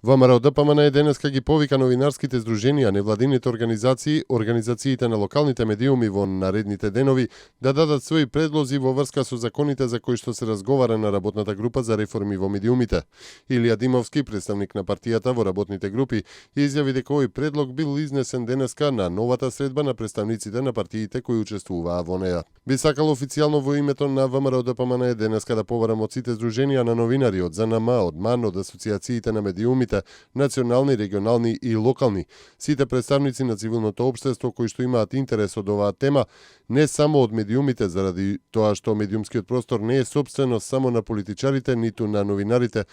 ВМРО ДПМН денеска ги повика новинарските здруженија, невладините организации, организациите на локалните медиуми во наредните денови да дадат своји предлози во врска со законите за кои што се разговара на работната група за реформи во медиумите. Илија Димовски, представник на партијата во работните групи, изјави дека овој предлог бил изнесен денеска на новата средба на представниците на партиите кои учествуваа во неа. Би сакал официјално во името на ВМРО ДПМН денеска да побарам од сите здруженија на новинари, од ЗНМ, од МАН, од асоциациите на медиумите, национални, регионални и локални, сите представници на цивилното општество кои што имаат интерес од оваа тема, не само од медиумите заради тоа што медиумскиот простор не е сопственост само на политичарите, ниту на новинарите,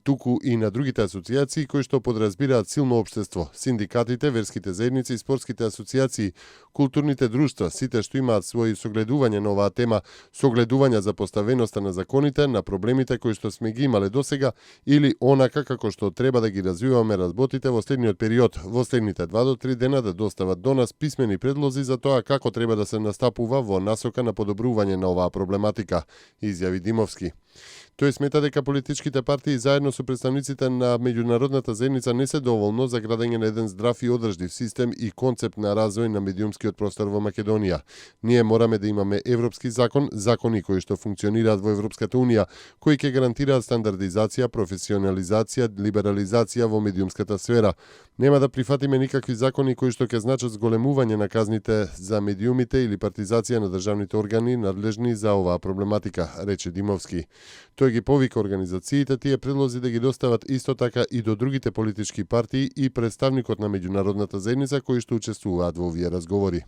туку и на другите асоциации кои што подразбираат силно општество, синдикатите, верските заедници, спортските асоциации, културните друштва, сите што имаат своји согледување на оваа тема, согледувања за поставеноста на законите, на проблемите кои што сме ги имале досега или онака како што треба да ги развиваме работите во следниот период, во следните 2 до 3 дена да достават до нас писмени предлози за тоа како треба да се настапува во насока на подобрување на оваа проблематика, изјави Димовски. Тој смета дека политичките партии заедно со представниците на меѓународната заедница не се доволно за градење на еден здрав и одржлив систем и концепт на развој на медиумскиот простор во Македонија. Ние мораме да имаме европски закон, закони кои што функционираат во Европската унија, кои ќе гарантираат стандардизација, професионализација, либерализација во медиумската сфера. Нема да прифатиме никакви закони кои што ќе значат зголемување на казните за медиумите или партизација на државните органи надлежни за оваа проблематика, рече Димовски. Тој ги повика организациите тие предлози да ги достават исто така и до другите политички партии и представникот на меѓународната заедница кои што учествуваат во овие разговори.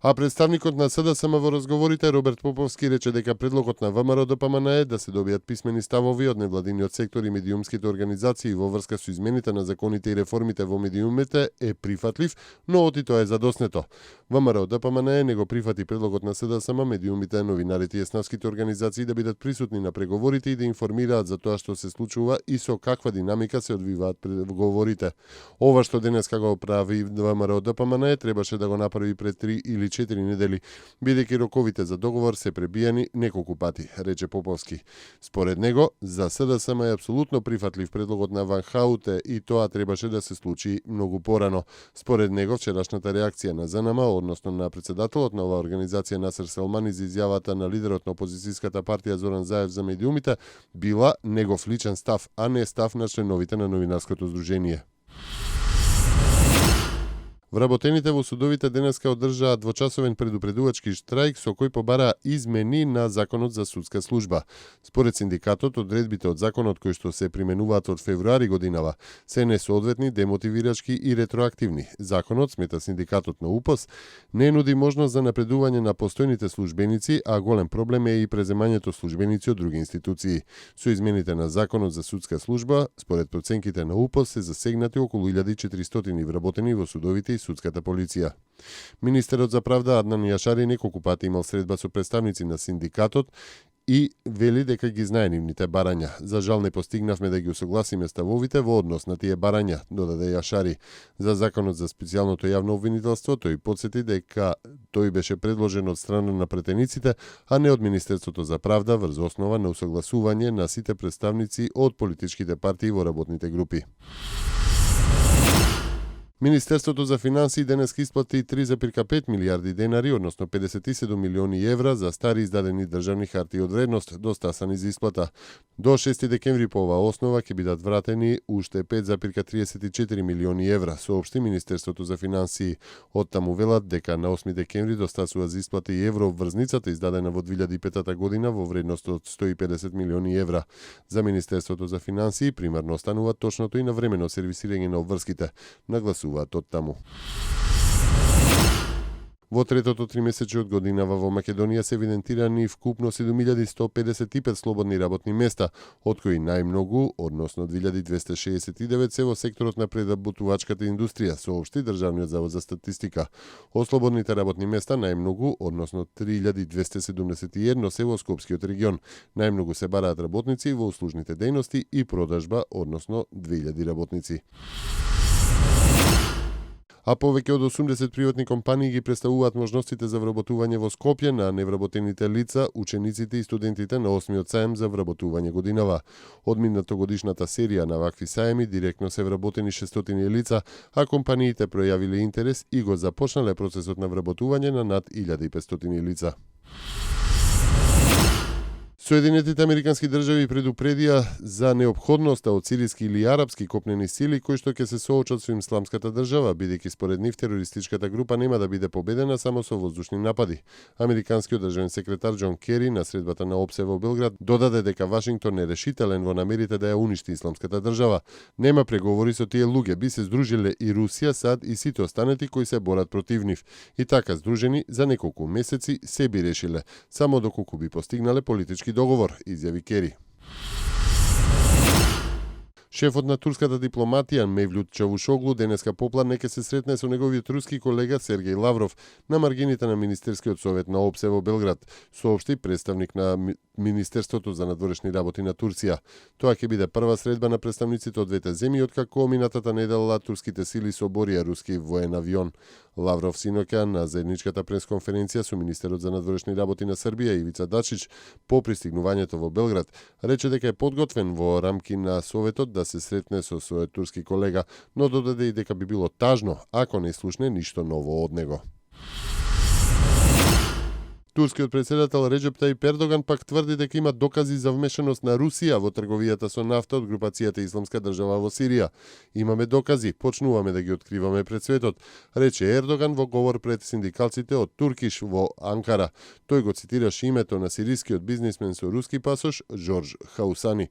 А представникот на СДСМ во разговорите Роберт Поповски рече дека предлогот на ВМРО ДПМН е да се добијат писмени ставови од невладиниот сектор и медиумските организации во врска со измените на законите и реформите во медиумите е прифатлив, но оти тоа е задоснето. ВМРО ДПМН не го прифати предлогот на СДСМ, медиумите, новинарите и еснавските организации да бидат присутни на преговорите и да информираат за тоа што се случува и со каква динамика се одвиваат преговорите. Ова што денеска го прави ВМРО ДПМН требаше да го направи пред 3 или 4 недели, бидејќи роковите за договор се пребијани неколку пати, рече Поповски. Според него, за СДСМ е апсолутно прифатлив предлогот на Ван Хауте и тоа требаше да се случи многу порано. Според него, вчерашната реакција на ЗНМ, односно на председателот на оваа организација Насер Селмани за изјавата на лидерот на опозицијската партија Зоран Заев за медиумите, била негов личен став, а не став на членовите на новинарското здружение. Вработените во судовите денеска одржаа двочасовен предупредувачки штрајк со кој побараа измени на Законот за судска служба. Според синдикатот, одредбите од законот кои што се применуваат од февруари годинава се несоодветни, демотивирачки и ретроактивни. Законот, смета синдикатот на УПС, не нуди можност за напредување на постојните службеници, а голем проблем е и преземањето службеници од други институции. Со измените на Законот за судска служба, според проценките на УПС, се засегнати околу 1400 вработени во судовите и судската полиција. Министерот за правда Аднан Јашари неколку пати имал средба со представници на синдикатот и вели дека ги знае нивните барања. За жал не постигнавме да ги усогласиме ставовите во однос на тие барања, додаде Јашари. За Законот за специјалното јавно обвинителство тој потсети дека тој беше предложен од страна на претениците, а не од Министерството за правда врз основа на усогласување на сите представници од политичките партии во работните групи. Министерството за финансии денеска исплати 3,5 милијарди денари, односно 57 милиони евра за стари издадени државни хартии од вредност, достасани за исплата. До 6 декември по оваа основа ќе бидат вратени уште 5,34 милиони евра, соопшти Министерството за финансии. Оттаму велат дека на 8 декември достасува за исплата и еврообврзницата издадена во 2005 година во вредност од 150 милиони евра. За Министерството за финансии примерно останува точното и навремено сервисирање на обврските. Нагласуваат од таму. Во третото тримесечје од годинава во Македонија се евидентирани вкупно 7155 слободни работни места, од кои најмногу, односно 2269 се во секторот на преработувачката индустрија, соопшти Државниот завод за статистика. Од слободните работни места најмногу, односно 3271 се во Скопскиот регион. Најмногу се бараат работници во услужните дејности и продажба, односно 2000 работници. А повеќе од 80 приватни компании ги представуваат можностите за вработување во Скопје на невработените лица, учениците и студентите на 8-миот саем за вработување годинава. Од минатогодишната серија на вакви саеми директно се вработени 600 лица, а компаниите пројавиле интерес и го започнале процесот на вработување на над 1500 лица. Соединетите американски држави предупредија за неопходноста од сириски или арапски копнени сили кои што ќе се соочат со исламската држава, бидејќи според нив терористичката група нема да биде победена само со воздушни напади. Американскиот државен секретар Џон Кери на средбата на ОПСЕ во Белград додаде дека Вашингтон е решителен во намерите да ја уништи исламската држава. Нема преговори со тие луѓе, би се здружиле и Русија, САД и сите останати кои се борат против нив. И така здружени за неколку месеци се би решиле, само доколку би постигнале политички договор, изјави Кери. Шефот на турската дипломатија Мевлют Чавушоглу денеска попладне ќе се сретне со неговиот руски колега Сергеј Лавров на маргините на Министерскиот совет на ОПСЕ во Белград, соопшти представник на Министерството за надворешни работи на Турција. Тоа ќе биде прва средба на представниците од двете земји откако минатата недела турските сили соборија руски воен авион. Лавров синоќа на заедничката пресконференција со министерот за надворешни работи на Србија Ивица Дачич по пристигнувањето во Белград рече дека е подготвен во рамки на советот да се сретне со својот турски колега, но додаде и дека би било тажно ако не слушне ништо ново од него. Турскиот председател Реџеп Тајип Ердоган пак тврди дека има докази за вмешаност на Русија во трговијата со нафта од групацијата Исламска држава во Сирија. Имаме докази, почнуваме да ги откриваме пред светот, рече Ердоган во говор пред синдикалците од Туркиш во Анкара. Тој го цитираше името на сирискиот бизнисмен со руски пасош Жорж Хаусани.